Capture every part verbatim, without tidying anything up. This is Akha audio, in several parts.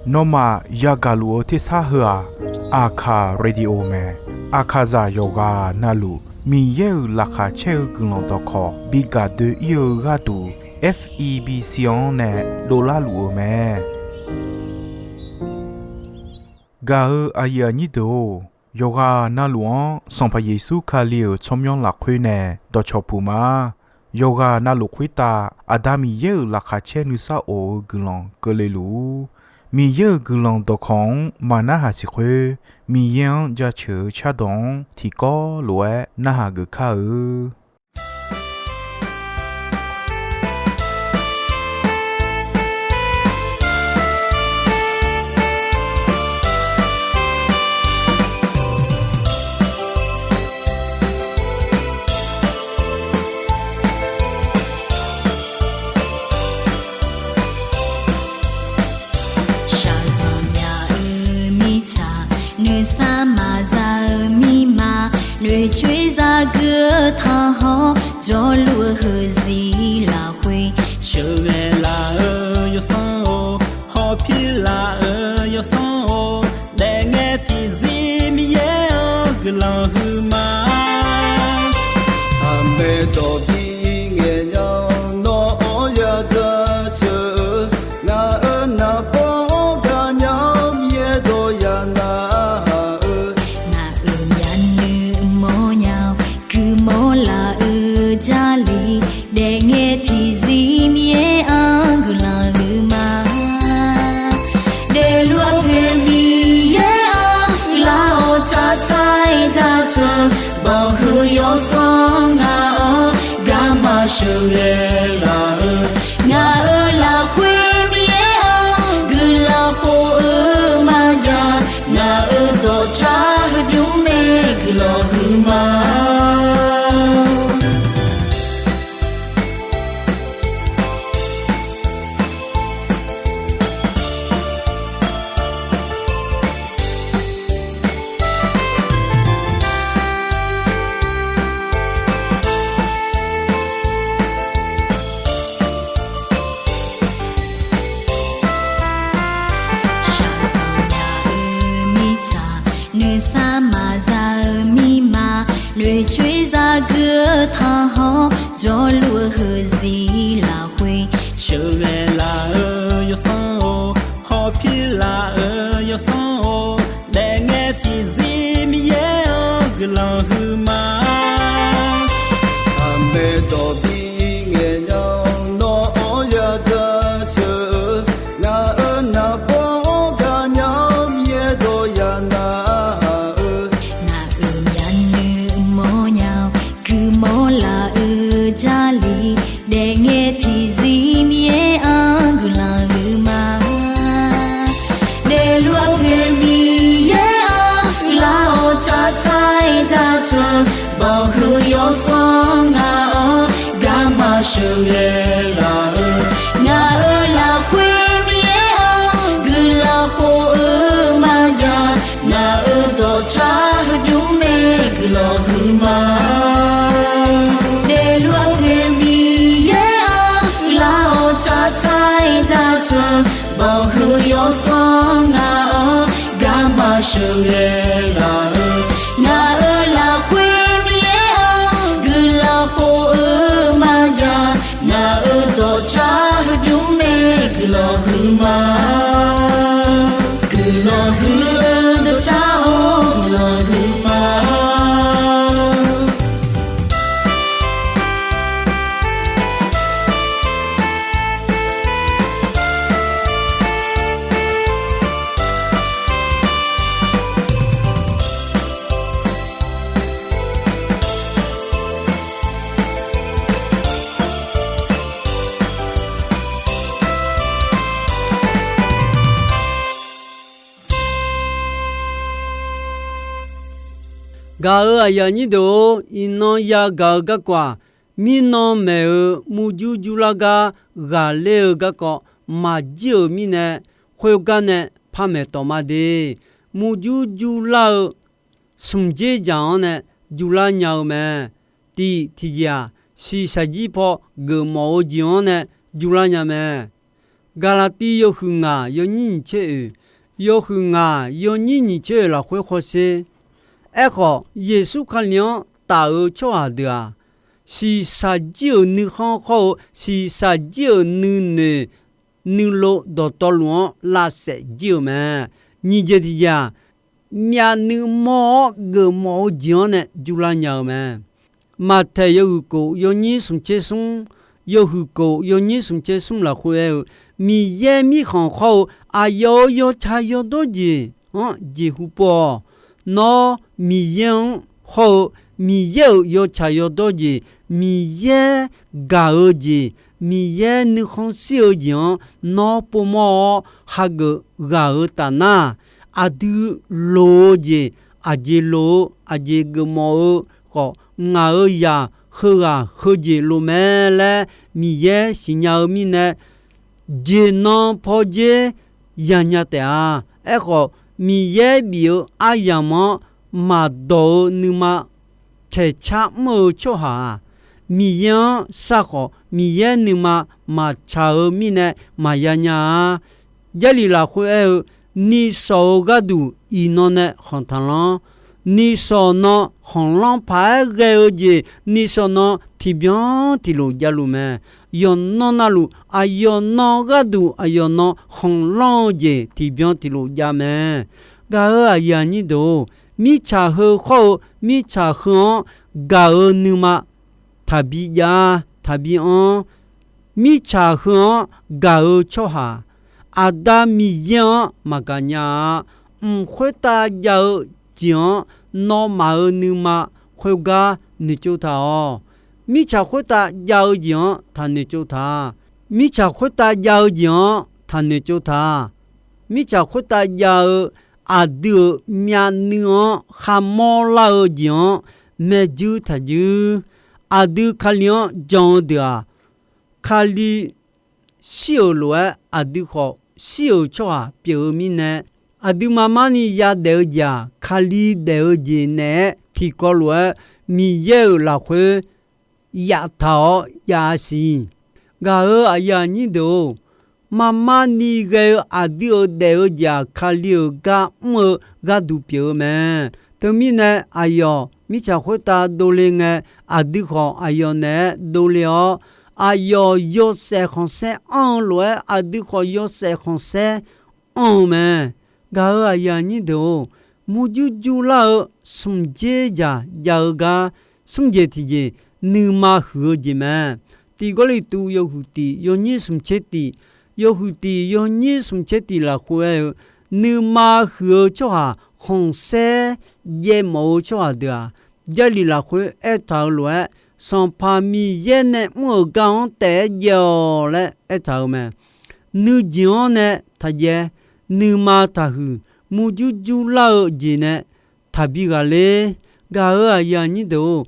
Nawmaf yagaq luf-eu tersar heu-aq, Aqkaq Radio mae. Aqkaqzaq yawqghaq navluf Miqyaer-euq laqkhaq caer-eu guiqlanq dawqkawq bi gaq doe-ir-eu gharduq, F E B C-anr nae dovlar luf-eu mae. Gaq-eu aqyuif aqnyir deuq-or, yawqghaq navluf-anr Sanqpaq Yeqsur Kali-euq tsawrmyanr lafkhoer nae dawqcawq puq ma. Yawqghaq navluf khoertav Aqda Miqyaer-euq laqkhaq caer nuisar of-eu guiqlanq keuvle luf-ur. Miqyaer-euq guiqlanq dawqkawq-anr maqnarhaq siq khoer, Miqyaer-anr jaceuq-eu cardawq-anr tiqkawv lof-aer narhaq geuf kar-eu. Shaqzanq myaq-euq mirtsaq, nuisar maqza-eu mirma, noeqcoer zagui-eu tanqhawr, jawrluf-eu heuzir lafkhoer, sheuqghae laf-euq yawsanr-or, hawpir laf-euq yawsanr-or, daefngae tiqzir Miqyaer-anr guiqlanq huiqma. Aqmaeq dawq bi ngaeq nya-awr nawr-anr ya jaceuq-eu, ngaq-euq naqbawr-anr gaqnya-awr Miqyaer dawq ya narhaq-eu, ngaq-euq yanuiv mawrnya-awr guiqmawr laf-eu Jarlif, daefngae tiqzir Miqyaer-anr guiqlanq huiqma. Daefluf-eu poeq Miqyaer-anr guiqlanq-awr tsaqtsaq-aer jaceuq, banqhuiq yawsanr ngaq-anr garma sheuqghae laf-eu, ngaq-euq lafkhoer Miqyaer-anr guiqlanq khof-eu maqjav, ngaq-euq dawqtsaq heudymr nae guiqlanq huiqma. Shaqzanq myaq-euq mirtsaq, nuisar maqza-eu mirma, noeqcoer zagui-eu tanqhawr, jawrluf-eu heuzir lafkhoer, sheuqghae laf-euq yawsanr-or, hawpir laf-euq yawsanr-or, daefngae tiqzir Miqyaer-anr guiqlanq huiqma. Aqmaeq dawq bi ngaeq nya-awr nawr-anr ya jaceuq-eu, ngaq-euq naqbawr-anr gaqnya-awr Miqyaer dawq ya narhaq-eu, ngaq-euq yanuiv mawrnya-awr guiqmawr laf-eu Jarlif, daefngae tiqzir Miqyaer-anr guiqlanq huiqma. Daefluf-eu poeq Miqyaer-anr guiqlanq-awr tsaqtsaq-aer jaceuq, banqhuiq yawsanr ngaq-anr garma sheuqghae laf-eu, ngaq-euq lafkhoer Miqyaer-anr guiqlanq khof-eu maqjav, ngaq-euq dawqtsaq heudymr nae guiqlanq huiqma. Daefluf-eu poeq Miqyaer-anr guiqlanq-awr tsaqtsaq-aer jaceuq, banqhuiq yawsanr ngaq-anr garma sheuqghae laf-eu, ngaq-euq lafkhoer Miqyaer-anr guiqlanq khof-eu maqjav, ngaq-euq dawqtsaq heudymr nae guiqlanq huiqma. Guiqlanq huiq-eu dawqtsaq-or, guiqlanq huiqma. Gaq-euq aqyuif aqnyir deuq-or, iqnan yagaq-eu garkawv-aq, mirnan maeq-euq murjur jurlar gar ghaqler-eu garkawv maqjir-euq mirnae, khoergar nae par maeq tawq ma de. Murjur jurlar-eu smq dzer jaq-anr nae jurlar nya-eu mae. Tiq tiqjeq-aq, shiqshaq jir paw geufmawf-eu jeq-anr nae jurlar nya mae. Gaqlaqtiv yawhuiq ngaq yawnyir nyiq tser oeq, yawhuiq ngaq yawnyir nyiq tser oeq lafkhoer hawsher. Aerkhawf, Yeqsur Kali-anr taf-eu tsawrhaq deuq-aq, shiqshaq jir-euq nuikhanr khawr-eu shiqshaq jir-euq nuinoeq nuilov dawqtawvluf-anr lavsaef jir-euq mae. Nyiq jeq tiqjeq-aq, myavnuiv mawr-awr geufmawf-eu jeq-anr nae juvlar nya-eu mae. Maqtaeq yawhuiq kof yawnyir smq tser smr, yawhuiq kof yawnyir smq tser smr lafkhoer aer-eu, Miqyaer mirkhanq khawr-eu aqyawf-euq yawtsaq yawdawr jeq-anr jeqhu pov-awq. Nawr Miqyaer-anr khawr-eu Miqyaer-euq yawtsaq yawdawr jeq, Miqyaer gaq-eu jeq, Miqyaer nuikhanr shir-eu jeq-anr nawr povmawr-awr hageuf ghaq-eu taf nar, aqdui loq-eu jeq aqjeq loq-eu, aqjeq geufmawf-eu khawf, ngaq-euq zaq heughaq heujeq loq mae laer Miqyaer siqnya-eu mirnae, jeqnan pawdzer yanya taef-a. Aerkhawf, Miqyaer bif-eu aryamq-anr maqdawq-eu nuima taeqcar mr-eu tsawrhaq-aq, Miqyaer-anr sharkhawf Miqyaer nuima maqtsaq-eu mirnae maqya nya-a. Jarlif lafkhoer aer-eu, nishawq-eu gharduq iqnan nae khanq taqlanr. Nishawq nan khanqlanr paq-aer ghae-eu jeq, nishawq nan tiqbyan tiqlof javluf mae. Yawqnan navluf, aqyawf nan gharduq aqyawf nan khanqlanr-eu jeq tiqbyan tiqlof jav mae. Gaq-euq aqyuif aqnyir deuq-or, mirtsaq heu khawr-eu mirtsaq heu-anr gaq-eu nuima taqbi jav taqbi anr. Mirtsaq heu-anr gaq-eu tsawrhaq, Aqda Miqyaer-anr maqgaq nya-a. Mq khoertav jav-eu jeq-anr nawmaf-euq nuima khoergar noeqtsov taq-awq. Mirtsaq khoertav jav-eu jeq-anr taqnoeq tsov taq. Mirtsaq khoertav jav-eu jeq-anr taqnoeq tsov taq. Mirtsaq khoertav jav-eu aqdui-euq myavnuiv-anr kharmawr lar-eu jeq-anr maerjuir taqjuir. Aqdui Kali-anr jan-eu deuq-aq, Kali shir-euq lof-aer aqdui khawf shir-euq tsawrhaq pyeuf-eu mirnae, aqdui marmar ni yadaef-eu jeq-aq, Kali daef-eu jeq naeq-aer tiqkawv lof-aer Miqyaer-euq lafkhoer yaftaq-awr jav-a siq. Gaq-euq aqyuif aqnyir deuq-or, marmar ni ghae-eu aqdui-euq daef-eu jeq-aq, Kali-euq gar mr-eu gharduq pyeuf-eu mae. Teumirnae, aqyawf mirtsaq khoertav dovle ngae, aqdui khawf aqyawf naeq-aer dovle-awr, aqyawf yawshaef khanqsaer anr-eu lof-aer, aqdui khawf yawshaef khanqsaer anr-eu mae. Gaq-euq aqyuif aqnyir deuq-or, murjur jurlar-eu smq dzer dzaq jav-eu gar, smr jeq tiqjeq, nuima huiq-eu jeq mae. Tiq Gawrliqtu yawhuiq tiq yawnyir smq tser tiq, yawhuiq tiq yawnyir smq tser tiq lafkhoer aer-eu, nuima huiq-eu tsawrhaq khanqsaer jaev mawf-eu tsawrhaq deuq-aq, Jarlif lafkhoer aertaq-eu lof-aer, Sanqpaq Miqyaer nae mr-euq gar-anr taef-aer jaev-awq laer aertaq-eu mae. Nuijeq-anr nae taqjaev, nuima taqhuiq, murjur jurlar-eu jeq nae taqbi ghaqler. Gaq-euq aqyuif aqnyir deuq-or,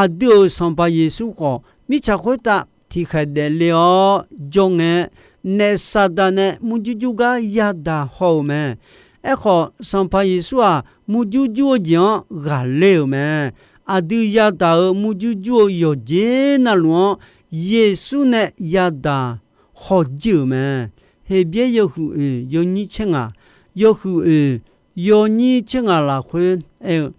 aqdui-euq Sanqpaq Yeqsur khawf, mirtsaq khoertav tiqkhaeq daefle-awr jawr ngae, naef Saqdaq nae murjur jur gar yadaq haw-euq mae. Aerkhawf, Sanqpaq Yeqsur-aq, murjur jur-eu jeq-anr ghaqler-euq mae. Aqdui yadaq-euq murjur jur-eu yawqjeq navluf-anr, Yeqsur nae yadaq hawjir-euq mae. Heqbyaer yawhuiq oeq yawnyir tser ngaq, yawhuiq oeq yawnyir tser ngaq lafkhoer aer-eu,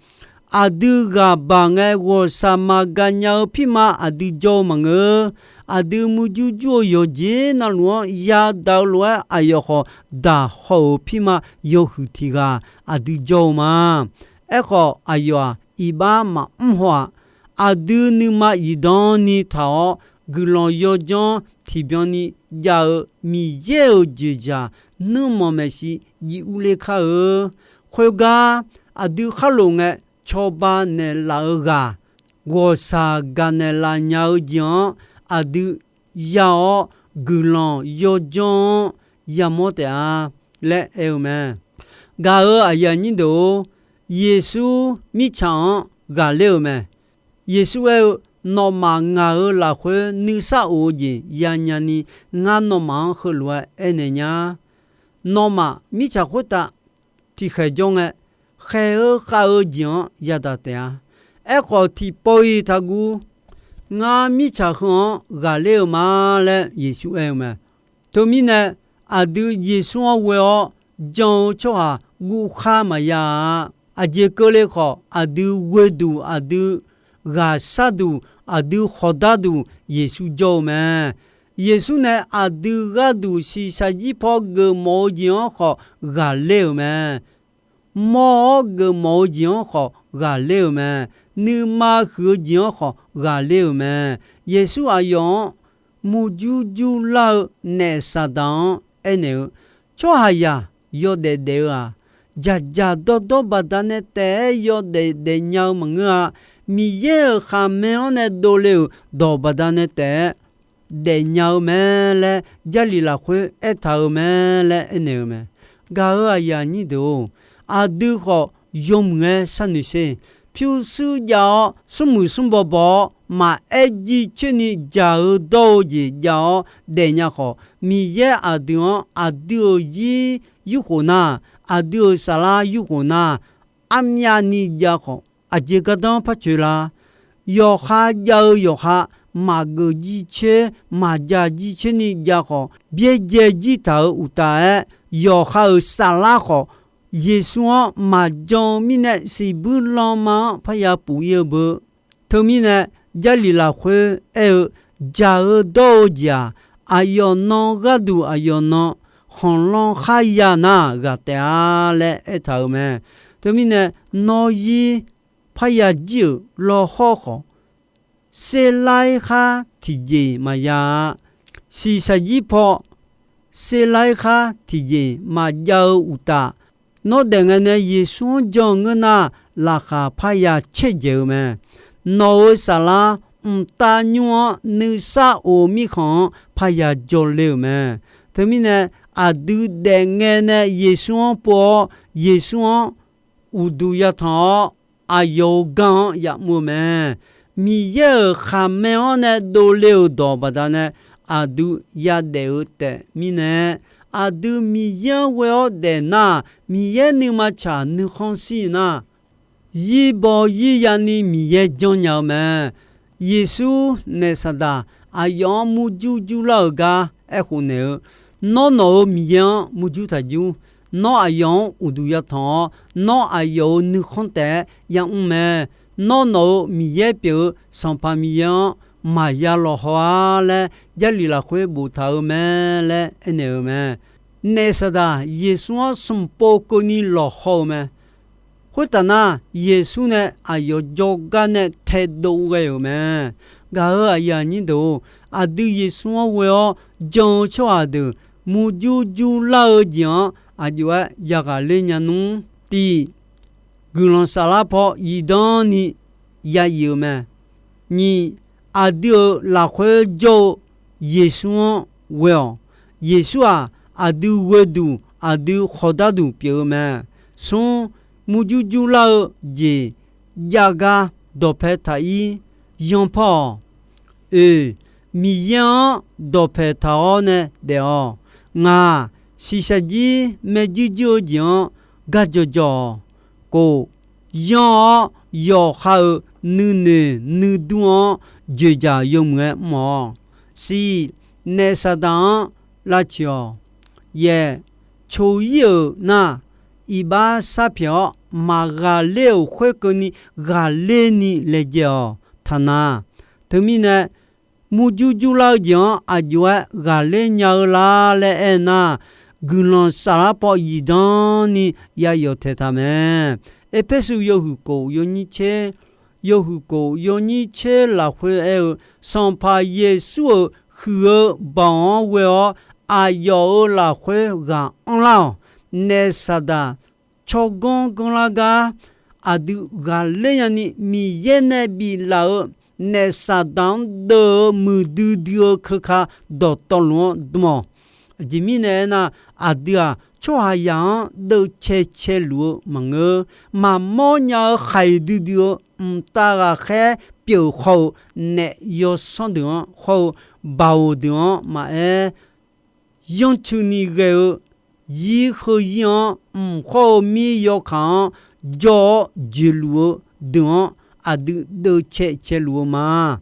aqdui ghaq baq ngae ghawqshaq maqgaq nya-eu pirma aqdui jawr-eu maqngeur. Aqdui murjur jur-eu yawqjeq navluf-anr yadaq-eu lof-aer aqyawf khawf daq haw-euq pirma yawhuiq tiq ghaq aqdui jawr-eu ma. Aerkhawf, aqyawf-aq, iqbax maqmr haw-aq. Aqdui nuima zifdan ni taq-awr, guiqlanq yawdzanr tiqbyan ni jav-eu Miqyaer-euq dzoeqdzaq nuirmanq maeqshi jiv urler kar-eu. Khoergar, aqdui kharlof ngae cawba naeqlaf-eu ghaq, ghawqshaq gaqnaeq laf nya-eu jeq-anr aqdui ya-awr, guiqlanq yawdzanr-anr yamawr taef-a laer aer-eu mae. Gaq-euq aqyuif aqnyir deuq-or, Yeqsur mirtsaq-anr ghaqler-euq mae. Yeqsur aer-eu, nawmaf ngaq-euq lafkhoer nuisar of-eu jeq yanya ni, ngar nawmaf-anr heulof-aer aernaeq nya. Nawmaf mirtsaq khoertav tiqkhaeq jawr ngae, khaeq-eu khav-eu jeq-anr yadaq taef-a. Aerkhawf, tiqpawf-iq taqguv. Ngar mirtsaq heu-anr ghaqler-eu ma laer Yeqsur aer-eu mae. Teumirnae, aqdui Yeqsur-anr ghoe-awr jan-eu tsawrhaq guvkhar maqya-a. Aqjeq keuvle khawf, aqdui ghoeduq, aqdui ghaqsharduq, aqdui khawqdarduq Yeqsur jawr-eu mae. Yeqsur nae aqdui gharduq shiqshaq jir paw geufmawf-eu jeq-anr khawf ghaqler-euq mae. Mawr-awr geufmawf-eu jeq-anr khawf ghaqler-euq mae. Nuima huiq-eu jeq-anr khawf ghaqler-euq mae. Yeqsur aqyawf-anr murjur jurlar-eu naef Saqdaq-anr aernaeq-eu, Tsawrhaqzaq yawdaef daef-eu-aq, dzaqdzaq dawrdawr baqdanae taef-aer yawdaef daefnya-eu maqngeur-a. Miqyaer-euq khaqmae-anr nae dovle-euq dawq baqdanae taef-aer daefnya-eu mae laer Jarlif lafkhoer aertaq-euq mae laer aernaeq-eu mae. Gaq-euq aqyuif aqnyir deuq-or, aqdui khawf yawmuiq-aer sharnoeq sher. Pyurshuir jav-awr, smrmuiq smrbaw baw-awr, maqaer jircoer ni dzaq-eu dawr-eu jeq jav-awr daefnya khawf, Miqyaer aqdui-anr aqdui-euq zir yurkhof nar, aqdui-euq saflar yurkhof nar, armyavni jav khawf, aqjeq gardanr par coeq lar. Yawqha jav-eu yawqha maqgeuf jircoer, maqdzaq jircoer ni jav khawf, byaerdzae jir taq-euq uqtaf-aer, yawqha-euq saflar khawf, Yeqsur-anr maqjan-eu mirnae, siqbuir lanma-anr parya puf-ir-eu beu. Teumirnae, Jarlif lafkhoer aer-eu, dzaq-eu dawr-eu jeq-aq, aqyawf nan gharduq aqyawf nan khanqlan kharya nar ghaq taef-a laer aertaq-euq mae. Teumirnae, nawr zir parya jir-euq lawhawr khawf, serlar-ir khar tiqjeq maqya-a. Shiqshaq jir paw serlar-ir khar tiqjeq maqjav-eu uqtaf, nawr daef ngae nae Yeqsur-anr jan-eu ngeur nar, laqkhaq parya caerdzaeq-eu mae. Nawq-euq saflar mqtav nymr-anr nuisar of-eu mirkhanq-anr parya jawrle-euq mae. Teumirnae, aqdui daef ngae nae Yeqsur-anr pov-awr, Yeqsur-anr uqduq yatanq-awr, aqyawf-euq gar-anr yamr-eu mae. Miqyaer-euq khaqmae-anr nae dovle-euq dawq baqdanae aqdui yadaef-eu taef mirnae, aqdui Miqyaer-anr ghoe-awr daefnar, Miqyaer nuima tsaq nuikhanr shir nar, zir baw zir yani Miqyaer janrnya-eu mae. Yeqsur naef Saqdaq aqyawf-anr murjur jurlar-euq gar aerkhof naeq-eu, Nawr nawq-euq Miqyaer-anr murjur taq jur. Nawr aqyawf-anr uqduq yatanq-awr, nawr aqyawf-euq nuikhanr taef-aer yamr mae. Nawr nawq-euq Miqyaer pyeuf-eu Sanqpaq Miqyaer-anr maqya lawqhaw-ar laer Jarlif lafkhoer boftaq-eu mae laer aernaeq-eu mae. Naef Saqdaq Yeqsur-anr smq pov keuvni lawqhaw-eu mae. Khoertaf nar, Yeqsur nae aqyawf jawrgar nae taedov ghae-euq mae. Gaq-euq aqyuif aqnyir deuq-or, aqdui Yeqsur-anr ghoe-awr jan-eu tsawrhaq deuq murjur jurlar-eu jeq-anr aqjox-aer yaghaq ler nya nmr. Tiq, guiqlanq saflar paw zifdan ni ya zif-eu mae. Nyiq, aqdui-euq lafkhoer jawr-eu Yeqsur-anr ghoe-awq. Yeqsur-aq, aqdui ghoeduq, aqdui khawqdarduq pyeuf-eu mae. Smr, murjur jurlar-eu jeq jav gar dawqpae taq-ir yanpawr-awq. Oeq, Miqyaer-anr dawqpae taq-awr nae daef-awq. Ngaq, shiqshaq jir maerjuir juir-eu jeq-anr gar jawqjawq-awq. Kof, yanr-awr yawqha-euq nuinoeq nuidur-anr dzoeqdzaq yawmuiq-aer mr-awq. Siq, naef Saqdaq-anr lavtsoeq-awq. Yaeq, coq-ir-euq nar, iqbax sharpyaeq-awr maqghaqler-euq khoerkeuvni ghaqler ni laejae-awq. Taqnav, teumirnae murjur jurlar-eu jeq-anr aqjox-aer ghaqler nya-eu lar laer aernar, guiqlanq saflar paw zifdan ni ya yawf taeq taq mae. Erpersu yawhuiq kof yawnyir tser, yawhuiq kof yawnyir tser lafkhoer aer-eu, Sanqpaq Yeqsur-euq huiq-eu baoq-anr ghoe-awr aqyawf-euq lafkhoer ghaq anrlar-awq. Naef Saqdaq tsawrganr ganrlar gar aqdui ghaqler nyani Miqyaer nae biflaf-eu naef Saqdaq-anr deuv-eu muiqdui dui-eu keuka dawqtawvluf-anr dm-awq. Aqjeq mirnae aernar, aqdui-aq, tsawrhaqzaq-anr deuvcae caeluf-eu maqngeur. Maqmawr nya-eu khaiq duidui-eu mqtav ghaqkhaer pyeuf khawr-eu naef yawsanr deuq-anr khawr-eu baoq deuq-anr maqaer, yanrcuini ghae-eu zir heuzir-anr mq khawr-eu mir yawkaq-anr jawr-awr joeqluf-eu deuq-anr aqdui deuvcae caeluf-eu ma.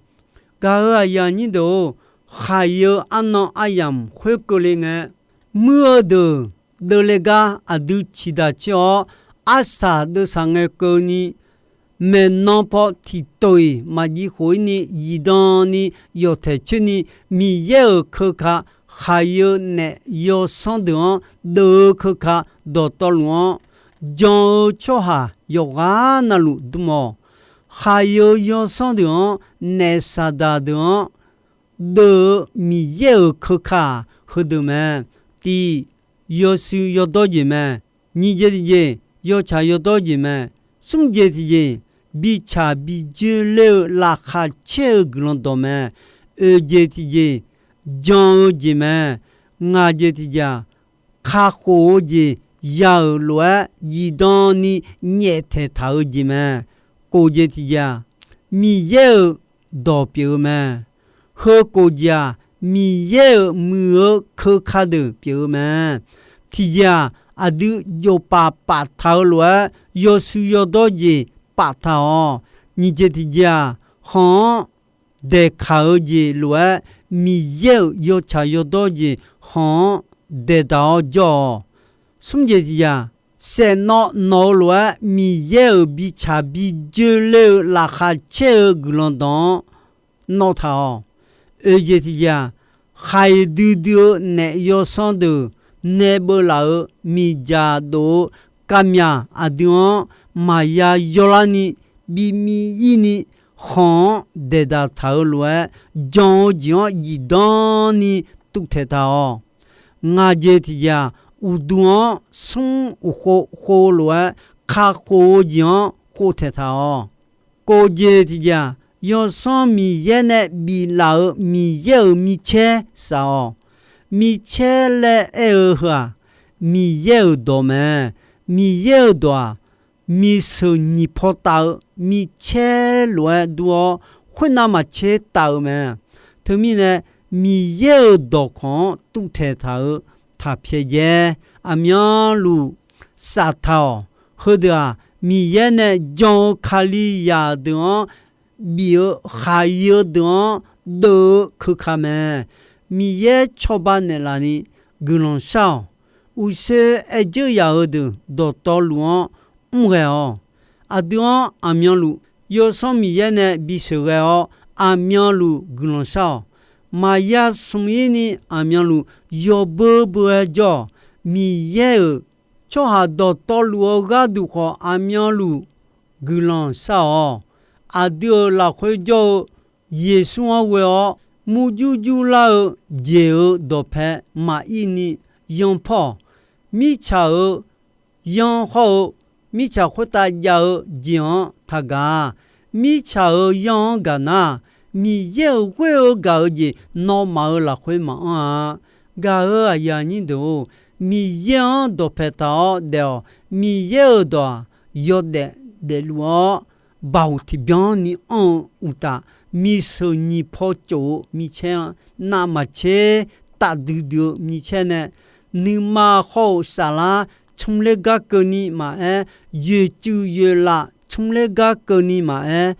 Gaq-euq aqyuif aqnyir deuq-or, khaiq-eu arnan aryamq khoerkeuvle ngae, Muir-eu deuq deuvle gar aqdui ciqdaq coer-awr, arsaq deuvsaq ngae keuvni, maeqnan paw tiqtof-iq maqjiv khof-ir ni zifdan ni yawqtaeq coer ni, Miqyaer-euq keuka khaq-eu naef yawsanr deuq-anr deuv-eu keuka dawqtawvluf-anr jan-eu tsawrhaq yawqghaq navluf dm-awq. Khaq-eu yawsanr deuq-anr naef Saqdaq deuq-anr deuv-eu Miqyaer-euq keuka-aq heudeuq mae. Tiq, yawshuif yawdawr jeq mae. Nyiq jeq tiqjeq, yawtsaq yawdawr jeq mae. Smr jeq tiqjeq, bitsaq bijoer ler-eu laqkhaq caer-eu guiqlanq dawq mae. Oeq jeq tiqjeq, jan-eu jeq mae. Ngaq jeq tiqjeq-aq, kakhof-eu jeq ya-euq lof-aer zifdan ni nyaeftaeq taq-eu jeq mae. Kof jeq tiqjeq-aq, Miqyaer-euq dawq pyeuf-eu mae. Heu kof jeq-aq, Miqyaer-euq muiq-eu keuka deuq pyeuf-eu mae. Tiqjeq-aq, aqdui jofpaf paftaq-eu lof-aer yawshuif yawdawr jeq paftaq-awq. Nyiq jeq tiqjeq-aq, khanq-anr daeqkaq-eu jeq lof-aer, Miqyaer-euq yawtsaq yawdawr jeq khanq-anr daeqdaq-awr jawr-awq. Smr jeq tiqjeq-aq, saeqnawv nawq-eu lof-aer Miqyaer-euq bitsaq bijoer ler-eu laqkhaq caer-eu guiqlanq dawq-anr nawvtaq-awq. Oeq jeq tiqjeq-aq, khaiq duidui-eu naef yawsanr deuq nae beuvlaf-euq miqdzaq dof-eu kavmyaq aqdui-anr maqya yawlarni, bimiv-ir ni khanq-anr daeqdaq taq-eu lof-aer, jan-eu jeq-anr zifdan ni tuvtaeq taq-awq. Ngaq jeq tiqjeq-aq, uqduq-anr smr uqkhov khov-eu lof-aer, kakhof-eu jeq-anr khovtaeq taq-awq. Kof jeq tiqjeq-aq, yawsanr Miqyaer nae biflaf-euq Miqyaer-euq micaer saf-awq. Micaer laer aer-eu heu-aq, Miqyaer-euq dawq mae. Miqyaer-euq dawq-aq, miqseuq nyiq paw taf-eu micaer lof-aer dur-awr, khoernav maqtser taf-eu mae. Teumirnae, Miqyaer-euq dawqkawq-anr tuvtaeq taq-eu taq pyaeqdzae. Aqmyanluf saftaq-awq. Heudeuq-aq, Miqyaer nae jan-eu Kalizaq deuq-anr bif-eu khaqir-eu deuq-anr deuv-eu keuka mae. Miqyaer cawba naeqlaf ni guiqlanq shar-awq. Uqshoe aer dzeur yaf-eu deuq dawqtawvluf-anr mr ghae-awq. Aqdui-anr aqmyanluf Yawsanr Miqyaer nae bisheuq ghae-awr, aqmyanluf guiqlanq shar-awq. Maqya smq-ir ni aqmyanluf yawbeu beu-aer jawr-awq. Miqyaer-euq tsawrhaq dawqtawvluf-eu gharduq khawf aqmyanluf guiqlanq shar-awq. Aqdui-euq lafkhoer jawr-eu Yeqsur-anr ghoe-awr murjur jurlar-eu jeq-euq dawqpae maqir ni yanpawr-awq. Mirtsaq-euq yanr hawr-eu, mirtsaq khoertav jav-eu jeq-anr taqgaq-a. Mirtsaq-euq yanr-anr gaq nar, Miqyaer-euq ghoer-eu gaq-eu jeq nawmaf-euq lafkhoer maqanr-a. Gaq-euq aqyuif aqnyir deuq-or, Miqyaer-anr dawqpae taq-awr daef-awq. Miqyaer-euq dawq-aq, yawdaef daefluf-awr, baoq tiqbyan ni anr-eu uqtaf, miqseuq nyiq paw tsof-eu micaer-anr navmaqtser tafdui dui-eu micaer nae, nuima hawr-eu saflar tsmr ler gar keuvni maqaer, yoeqtsuif yoeqlaf tsmr ler gar keuvni maqaer,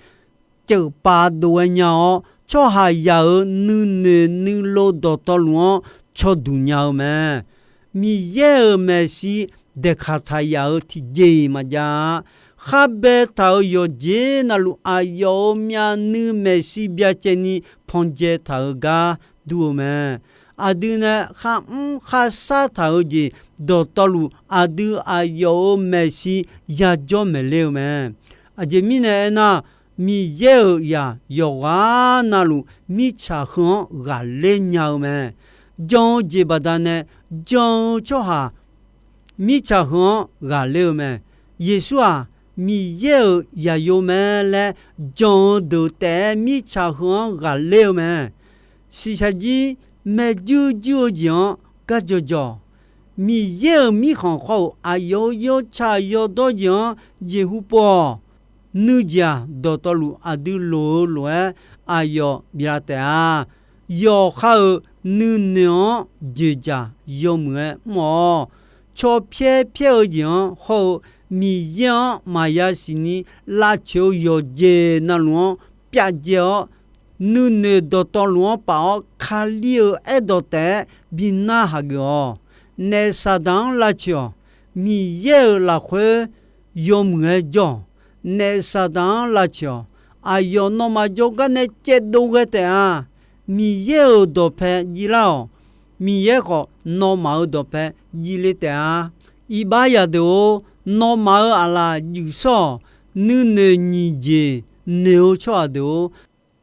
ceuf pav dov-aer nya-awr, tsawrhaqzaq-euq nuinoeq nuilov dawqtawvluf-anr cawduq nya-eu mae. Miqyaer-euq maeqshi daeqkaq taq yaf-euq tiqjeq-iq maqjav-a. Khar baetaq-euq yawqjeq navluf aqyawf-euq myavnuiv maeqshi byacaevni pandzae taq-eu gar dur-eu mae. Aqdui nae kharmr kharshar taq-eu jeq dawqtawvluf, aqdui aqyawf-euq maeqshi yajawr maeqler-eu mae. Aqjeq mirnae aernar, Miqyaer-euq zaq yawqghaq navluf mirtsaq heu-anr ghaqler nya-eu mae. Jan-eu jeq baqdanae jan-eu tsawrhaq mirtsaq heu-anr ghaqler-eu mae. Yeqsur-aq, Miqyaer-euq zaqyo mae laer jan-eu deuq taef-aer mirtsaq heu-anr ghaqler-eu mae. Shiqshaq jir maerjuir juir-eu jeq-anr gar jawqjawq, Miqyaer-euq mirkhanq khawr-euq aqyawf-euq yawtsaq yawdawr jeq-anr jeqhu pov-awq. Nuijeq-aq, dawqtawvluf aqdui loq-eu lof-aer aqyawf biflaf taef-a. Yawqha-euq nuinoeq-anr joeqdzaq yawmuiq-aer mr-awq. Caw pyaer pyaer-eu jeq-anr hawr-eu Miqyaer-anr maqya siqni lavcoeq-eu yawqjeq navluf-anr pyavdzae-awr, nuinoeq dawqtawvluf-anr paf-awr, Kali-euq aerdawq taef-aer bi narhaq geuf-awq. Naef Saqdaq-anr lavtsoeq-awq. Miqyaer-euq lafkhoer yawmuiq-aer jawr-awq. Naef Saqdaq-anr lavtsoeq-awq. Aqyawf nawmaf jawrgar nae caevdov ghae taef-a. Miqyaer-euq dawqpae jivlar-awq. Miqyaer khawf nawmaf-euq dawqpae jivle taef-a. Iqbax zaqdeuq-or, nawmaf-euq aqlaf juif shawr-awq. Nuinoeq nyiq jeq noeq-eu tsawrhaq deuq-or,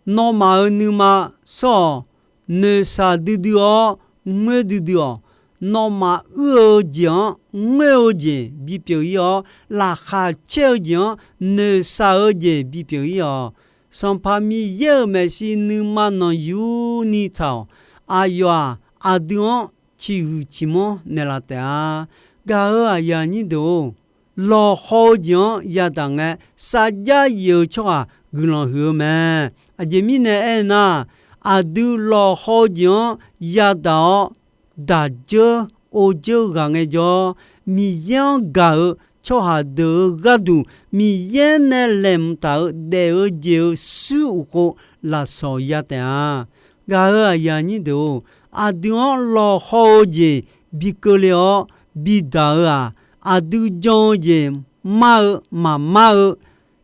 nawmaf-euq nuima shawr-awq. Noeqshaq duidui-awr, ngoer duidui-awq. Nawmaf uir-eu jeq-anr ngoer-eu jeq bipyeuf ir-awr, laqkhaq caer-eu jeq-anr noeqshaq-eu jeq bipyeuf ir-awq. Sanqpaq Miqyaer-euq maeqshi nuima nanqyuni taq-awq. Aqyawf-aq, aqdui-anr ciqhuiq ciqmanr naeqlaf taef-a. Gaq-euq aqyuif aqnyir deuq-or, lawqhaw-eu jeq-anr yadaq ngae, sarjax yif-eu tsawrhaq guiqlanq huiq-eu mae. Aqjeq mirnae aernar, aqdui lawqhaw-eu jeq-anr yadaq-awr, daqjeur orjeur ghaq ngaejawr, Miqyaer-anr gaq-euq tsawrhaq deuq-euq gharduq, Miqyaer nae laeqhmq taq-euq daef-eu jeq-euq shuir uqkhov lafsawq ya taef-a. Gaq-euq aqyuif aqnyir deuq-or, aqdui-anr lawqhaw-eu jeq bi keuvle-awr bidaq-eu-aq, aqdui jan-eu jeq mar-eu maqmar-eu,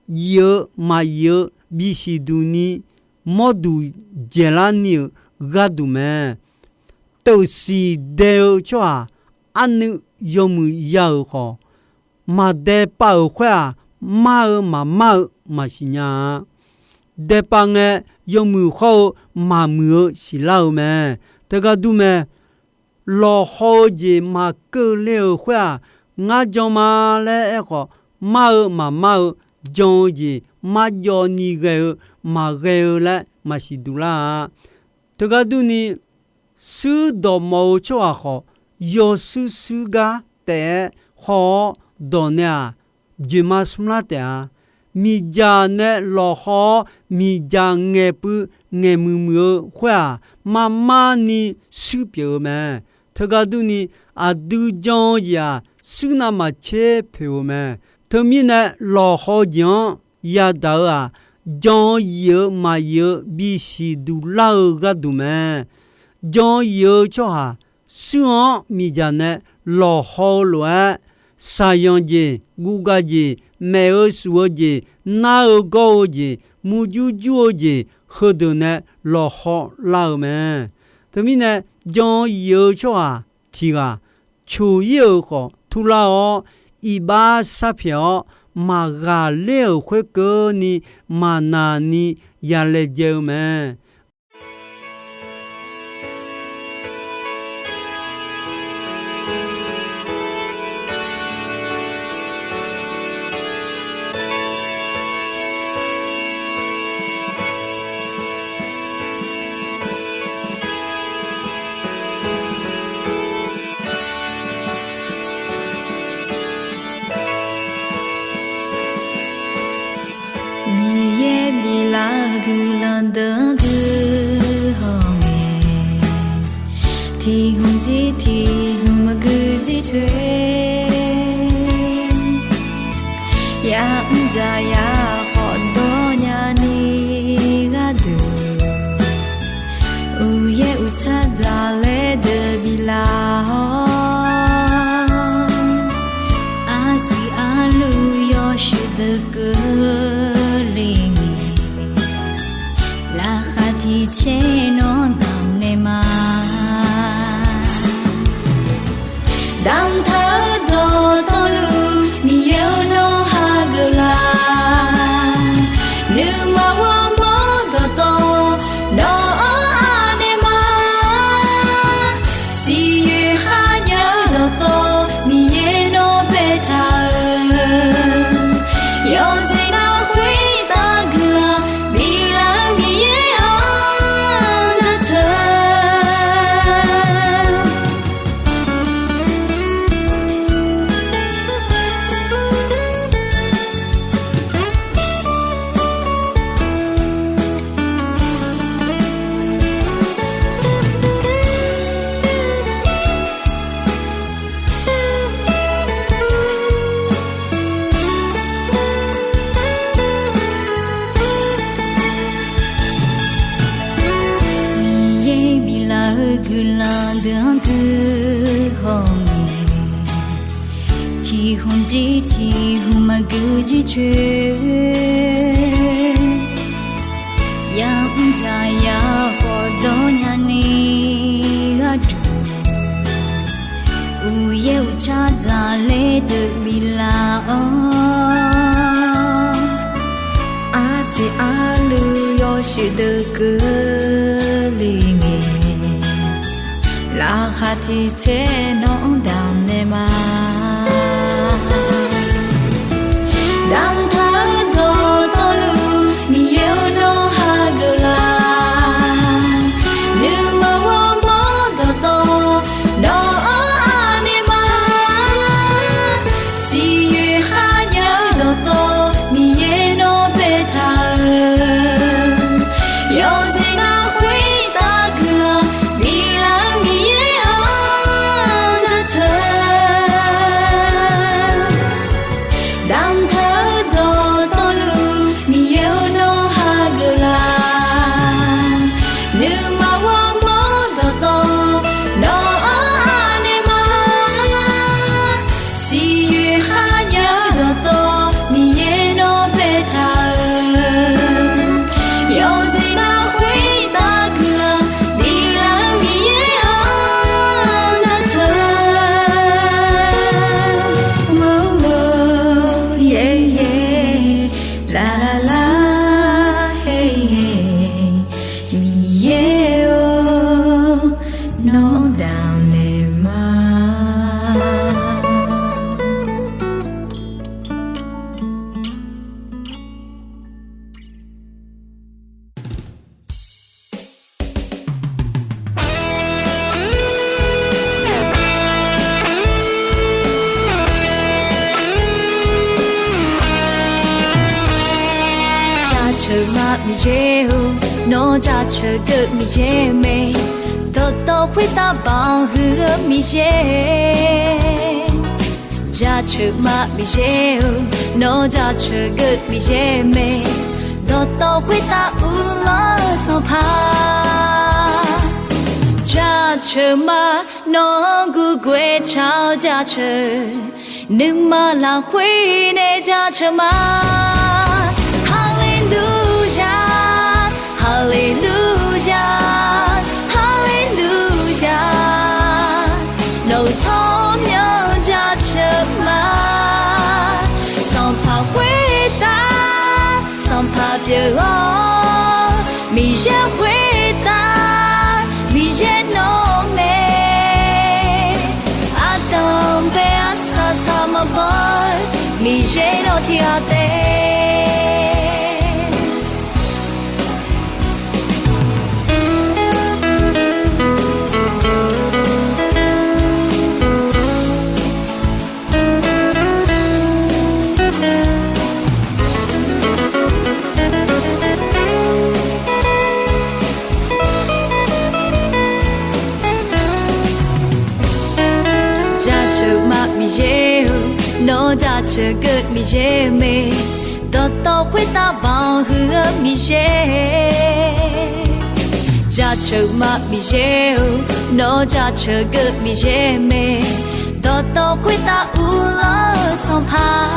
yif-eu maqyif-eu bisiq duq ni mawrduq dzaeqlar ni-euq gharduq mae. Teuqsiq dae-eu tsawrhaq arnuiv yawmuiq ya-euq khawf, maqdae pav-euq khoer-aq, mar-eu maqmar-eu maqsiq nya-a. Dae pav ngae, yawmuiq hawr-eu maqmuiq-eu siqlar-eu mae. Teugar dur mae. Lawqhaw-eu jeq maqkeuv le-euq khoer-aq, ngar jan ma laer aerkhawf, mar-eu maqmar-eu, jan-eu jeq marjawv ni ghae-eu maqghae-eu laer maqsiq duq lar-a. Teugar durni, shuir dawqmawf-eu tsawrhaq khawf, yawshuir shuir gar taef-aer haw-awr dawq nae-aq, dzoeqma smrlar taef-a. Miqdzaq nae lawqhaw-awr, miqdzaq ngaeqpuiv ngaeqmuiq muiq-eu khoer-aq, marmar ni shuir pyeuf-eu mae. Teugar durni, aqdui jan-eu jeq-aq, shuir navmaqtser poeq-eu mae. Teumirnae, lawqhaw jeq-anr yadaq-eu-aq, jan-eu yif-eu maqyif-eu bisiq duq lar-eu gharduq mae. Jan-eu yif-eu tsawrhaq, shuir-anr miqdzaq nae lawqhaw-eu lof-aer, shaqyanq jeq, guvgav jeq, maef-eu shuf-eu jeq, nar-eu gawr-eu jeq, murjur jur-eu jeq, heudeuq nae lawqhaw lar-eu mae. Teumirnae, jan-eu yif-eu tsawrhaq tiq ghaq coq-ir-euq khawf turlar-awr, iqbax sharpyaeq-awr, maqghaqler-euq khoerkeuvni maqnaq ni yalaejae-eu mae. Miqyaer biflar-eu guiqlanq deuq-anr guihaw ngae, tiq hmq jir tiq hmq maqgui jir coer, ya'mr dzaq ya khawf dawr nyani gharduq, uqyaer uqtsar dzaqlaer deuq biflar-awr, arsiq arluv yawshuif deuq keuvle ngae, laqkhaq tiq caer nawr damqnaeq ma. Damqtaq-eu dawqtawvluf Miqyaer-eu nawr hageuf la. Nuima ghawrmawr dawqtawv nawq-anr anaeq ma. Siqyoeq kharjav-eu dawqtawv Miqyaer nawr baetaq-euq, yawqjeq nar khoertav guiqlanq biflaf-eu Miqyaer-anr jaceuq. Jir tiq hmq maqgui jir coer, ya'mr dzaq ya khawf dawr nyani gharduq, uqyaer uqcar dzaqler deuq biflaf-awr, arsiq arluiv yawshuif deuq keuvle ngae, laqkhaq tiq tser nawr-anr damq naeq ma. Damqtaq-eu dawqtawvluf Miqyaer-or nawr hageuf laf. Nuima ghawrmawr dawqtawv nawq-anr anaeq ma. Siqyoeq kharjav-eu dawqtawv Miqyaer nawr baetaq-euq, yawqjeq nar khoertav guiqlanq biflaf-eu Miqyaer-anr jaceuq. Damqtaq-eu dawqtawvluf Miqyaer-or nawr hageuf laf. Nuima ghawrmawr dawqtawv nawq-anr anaeq ma. Siqyoeq kharjav-eu dawqtawv Miqyaer nawr baetaq-euq, yawqjeq nar khoertav guiqlanq biflaf-eu Miqyaer-anr jaceuq. Laflaf, Miqyaer-or, nawr damqnaeq ma. Jaceuq ma Miqyaer-or, nawr jaceuq geuv Miqyaer mae. Dawqtawv khoertav banq huiq-eu Miqyaer. Jaceuq ma Miqyaer-or, nawr jaceuq geuv Miqyaer mae. Dawqtawv khoertav uvlanr-eu Sanqpaq, jaceuq ma. Nawq-anr gurghoe tsaq-awr jaceuq, nuima lafkhoer nae jaceuq ma. Haleluya, haleluya, haleluya. Nawq-euq tsawrmyanr jaceuq ma. Sanqpaq khoertav, Sanqpaq pyeuf-awr, Miqyaer khoertav, Miqyaer nawr mae. Ardanq bae arsaq saq maqbaw-eu, Miqyaer nawr tiqghaq taef. Jaceuq ma Miqyaer-or, nawr jaceuq geuv Miqyaer mae. Dawqtawv khoertav banq huiq-eu Miqyaer. Jaceuq ma Miqyaer-or, nawr jaceuq geuv Miqyaer mae. Dawqtawv khoertav uvlanr-eu Sanqpaq,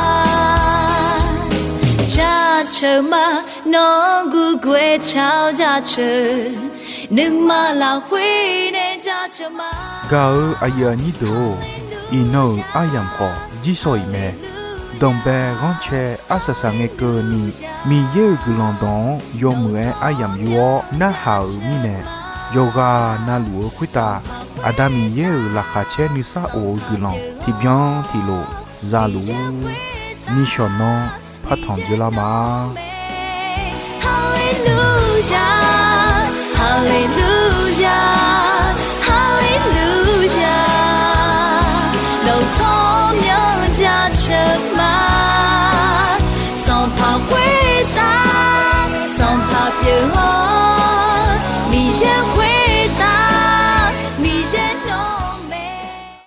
jaceuq ma. Nawq-anr gurghoe tsaq-awr jaceuq, nuima lafkhoer nae jaceuq ma. Gaq-eu aqyuif aqnyir deuq-or, iqnan-euq aryamq khawf jirsawq iq mae. Danqbae ghanrcae arsaq saq ngae keuvni, Miqyaer-euq guiqlanq dawq-anr yawmuiq-aer aryamq yor-awr narhaq-euq mirnae, yawqghaq navluf-eu khoertav Aqda Miqyaer-euq laqkhaq caer nuisar of-eu guiqlanq tiqbyan tiqlof za luf-ur. Nishawq nanr partanq dzeurlar ma. Haleluya,